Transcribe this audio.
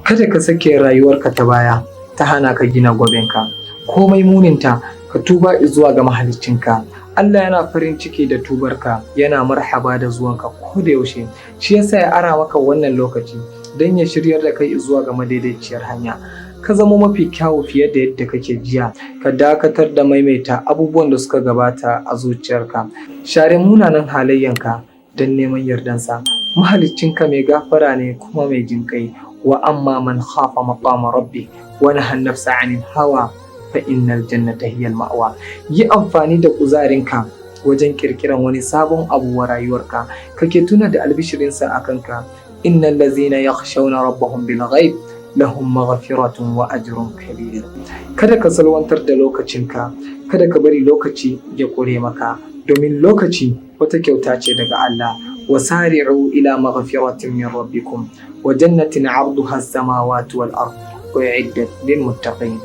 Kada ka sake rayuwarka ta baya ta hana ka gina gobenka. Komai muninta, ka tuba zuwa ga mahaliccinka. Allah yana farin ciki da tubarka, yana marhaba da zuwanka ko da yaushe. Shi yasa ya ara maka wannan lokaci don ya shiryar da kai zuwa ga madaidaiciyar hanya. Ka zama mafi kyawu fiye da yadda kake jiya, ka dakatar da maimaita abubuwan da suka gabata a zuciyarka. Share munanan halayyanka don neman yardansa. Mahaliccinka mai gafara ne kuma mai jinƙai. Wa amma man khafa maqama rabbi wa naha nafsa 'anil hawa fa innal jannata hiyal ma'wa. Yi amfani da kuzarinka wajen kirkiran wani sabon abu wa rayuwarka. Kake tuna da albishirinsa a kanka: Innal ladzina yakhshawna rabbahum bil ghaib lahum maghfiratun wa ajrun kabir. Kada ka salwantar da lokacinka, kada ka bari lokaci ya kure maka, domin lokaci wata kyauta ce daga Allah. Wasari'u ila maghfiratin min rabbikum wa jannatin 'arduha as-samawati wal ard u'iddat lil muttaqin.